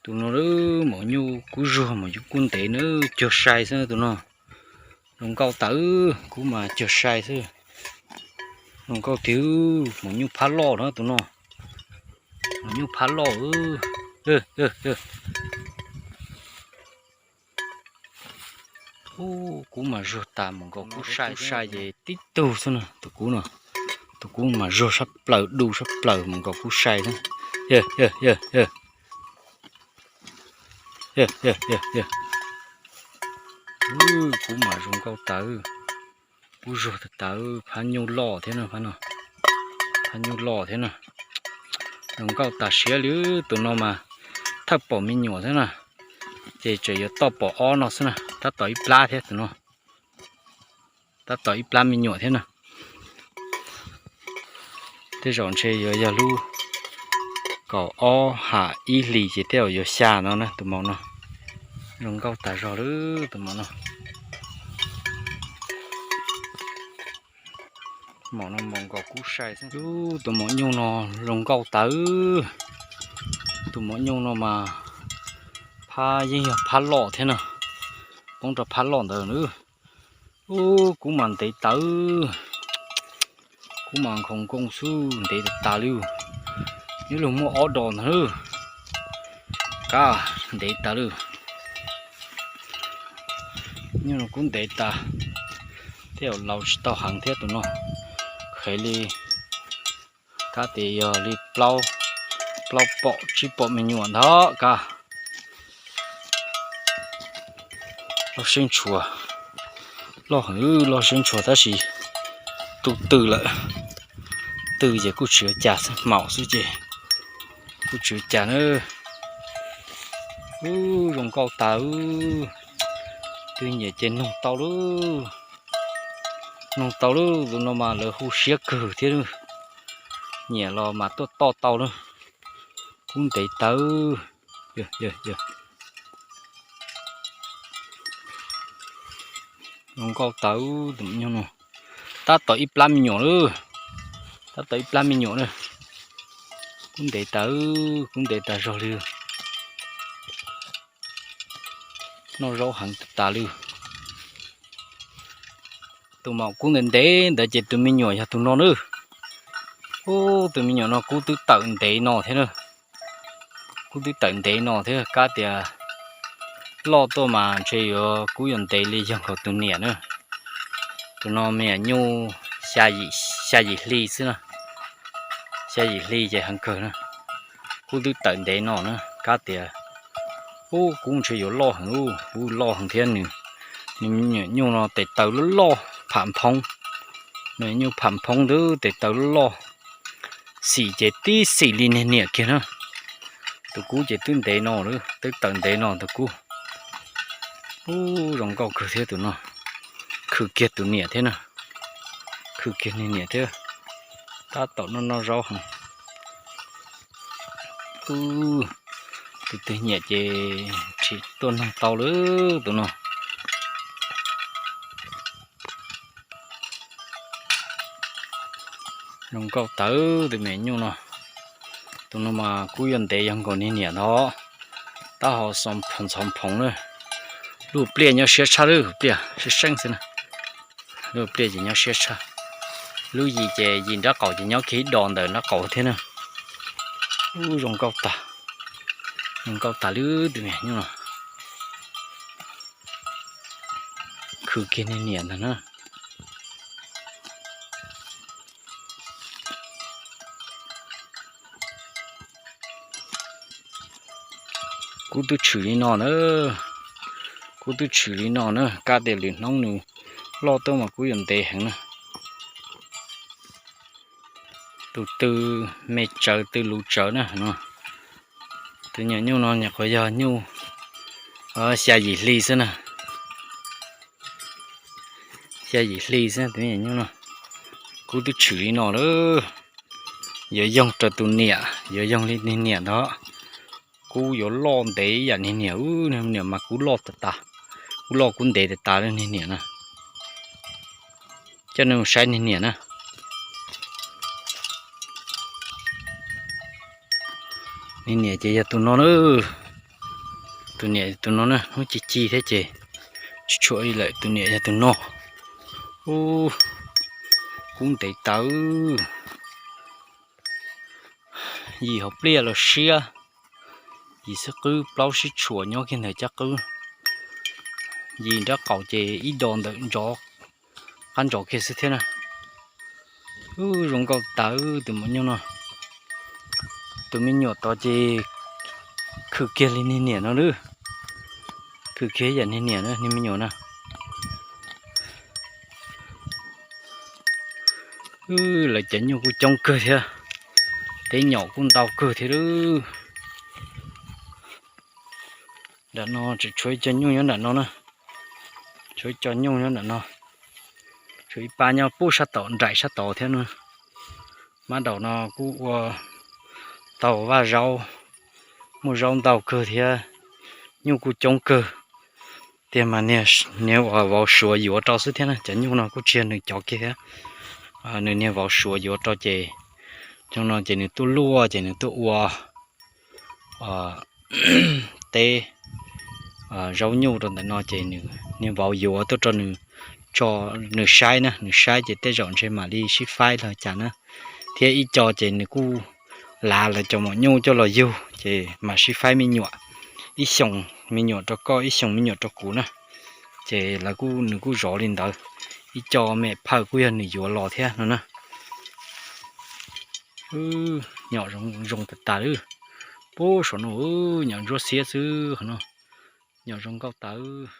Tus no maum nyuj kub zuag, maum nyuj kub ntev na, cuag sai xwb tus no. Zoo nkauj tas, kub mas cuag sai xwb. Zoo nkauj tiag, maum nyuj phab loj na tus no. Maum nyuj phab loj. Kub mas zuag tas, maum nkaus kub sai, sai ces tib tug xwb na tus kub no. Tus kub mas zuag sab plaws, du sab plaws, maum nkaus kub sai xwb. Kub mas zoo nkauj tas, kub zuag tas tas, phab nyuj loj thiab na, phab no, phab nyuj loj thiab na. Zoo nkauj tas siab li tus no mas, thawj pom me nyuam xwb na, ces tseem yuav toj pom ob no xwb na, tab tom ib plab thiab tus no. Tab tom ib plab me nyuam thiab na. Tej zaum ntshe yuav yog lub kaum ob ha ib hlis ces tej zaum yuav xya no na tus maum no. Zoo nkauj tas zog lawm tus maum no. Maum no maum nkaus kub sai xwb. Tus maum nyuj no zoo nkauj tas. Tus maum nyuj no mas phab yeej yog phab loj thiab na, poob rau phab loj ntawd na. Ub, kub mas ntev tas, kub mas nkhaus nkoos xwb, ntev tas tas li. Nyob luag muaj ob dos ntag, kab ntev tas li. Nyuj no kub ntev tas, tej zaum laus tsis tau heev thiab tus no, kheev li kab tias yog li plaub pom tsib pom me nyuam ntag kab. Loj siab ntshua, loj heev, loj siab ntshua tab sis tu tw lawm. Tw ces kuj tsis ua cas, maum xwb ces kuj tsis ua cas na. Ub, zoo nkauj tas, twg nyiam ces noog tau lauj. Noog tau lauj, tus no mas lawv hu siab kawg thiab. Nyiam los mas tuaj toj tau lauj. Kub ntev tas. Zoo nkauj tas, tus me nyuj no tab tom ib plab me nyuam lawm. Tab tom ib plab me nyuam na. Kub ntev tas, kub ntev tas zog li. Noj zaub heev tas li. Tus maum kub ntev ntev ntawd ces tus me nyuam yog tus no na. Ub, tus me nyuam no kub twb tawm ntev no thiab na. Kub twb tawm ntev no thiab, kab tias loj tuaj mas ntshe yuav kub yuav ntev li yog nkaus tus niam na. Tus no me nyuam nyuj xya yim hli xwb na. Xya yim hli ces heev kawg na. Kub twb tawm ntev no na, kab tias ub, kub ntshe yuav loj heev, ub, loj heev thiab. Nws me nyuam nyuj no tes taw loj loj pham phoob. Me nyuam nyuj pham phoob ntawd tes taw loj loj, xim ces tib xim li niag niam kiag na. Tus kub ces twb ntev no, twb tawm ntev no tus kub. Ub, zoo nkauj kawg thiab tus no. Khwv kiag tus niam thiab na. Khwv kiag niag niam thiab. Tab tom noj noj zaub heev. Ub, tus twg nyiam ces tsis tuaj noog tau lawm tus no. Zoo nkauj tawv tus me nyuam nyuj no. Tus no mas kub yuav ntev yog nkaus niag niam ntag. Tab ho ntxhov phoov na. Lub pliaj nyob siab tshaj, lub pliaj siab seeb xwb na. Lub pliaj ces nyob siab tshaj. Lub yim ces yim nrab qaum ces nyob kiag ib do ntawm nrab qaum thiab na. Ub, zoo nkauj tas, zoo nkauj tas lub tus me nyuam nyuj no. Khwv kiag niag niam ntag na. Kub twb tshwm li no na. Kub twb tshwm li no na, kab tias lwm hnub nws loj tuaj mas kub yuav ntev heev na. Tus tw me tsawv tw luv tsawv na no. Tus nyuam nyuj no nyuam qhuav yog nyuj xya yim hli xwb na. Xya yim hli xwb tus me nyuam nyuj no. Kub twb tshwm li no lawm. Yuav yoog rau tus niam, yuav yoog li niag niam ntag. Kub yuav loj ntev ib yam niag niam, niag niam mas kub loj tas tas, kub loj kub ntev tas tas li niag niam na. Coj nej mus saib niag niam na. Niag niam ces yog tus no na. Tus niam tus no na, hnub ci ci thiab ces tsis tshuam li lawm, tus niam yog tus no. Ub, kub ntev tawv. Yim hauv pliaj los siab, yim xwb qwb plaub sib tshuam nyob kiag ntawm caj qwb. Yim nrab qaum ces ib do ntawm ntsov, qab ntsov kiag xwb thiab na. Ub, zoo nkauj tawv tus maum nyuj no. Tus me nyuam tod ces khwm kiag li niag niam no lawm. Khwm kiag yam niag niam na, niag me nyuam na. Lawv cov nyuj kuj coob kawg thiab, teb nyom kuj ntau kawg thiab lawm. Nram no tseem tshuav ib co nyuj nyob nram no na. Tshuav ib co nyuj nyob nram no. Tshuav ib pab nyob pub sab tom nraim sab tod thiab na. Mab daum no kuj ua tau vaj zaub, muaj zaub ntau kawg thiab, nyuj kuj coob kawg. Tiag mas niag, niag uas vauv Suav yuav rau xwb thiab na, cov nyuj no kuj tsis yog nws cov kiag thiab. Nws niag vauv Suav yuav rau ces, xyoo no ces nws tuaj luaj ces nws tuaj ua teb zaub nyuj rau ntawm no ces nws niag vauv yuav tuaj rau nws, nws saib na, nws saib ces tej zaum ntshe mam li sib faib los cas na. Thiab ib co ces nws kuj lav lawv cov maum nyuj coj los yug ces mam sib faib me nyuam. Ib xyoos me nyuam rau koj, ib xyoos me nyuam rau kuv na. Ces lawv kuj, nws kuj zov li ntawd. Ib co me phawj kuj yog nws yuav los thiab no na. Nyom zoo tas tas lawm. Pub saum no nyom ntsuab xiab xwb no. Nyom zoo nkauj tawv.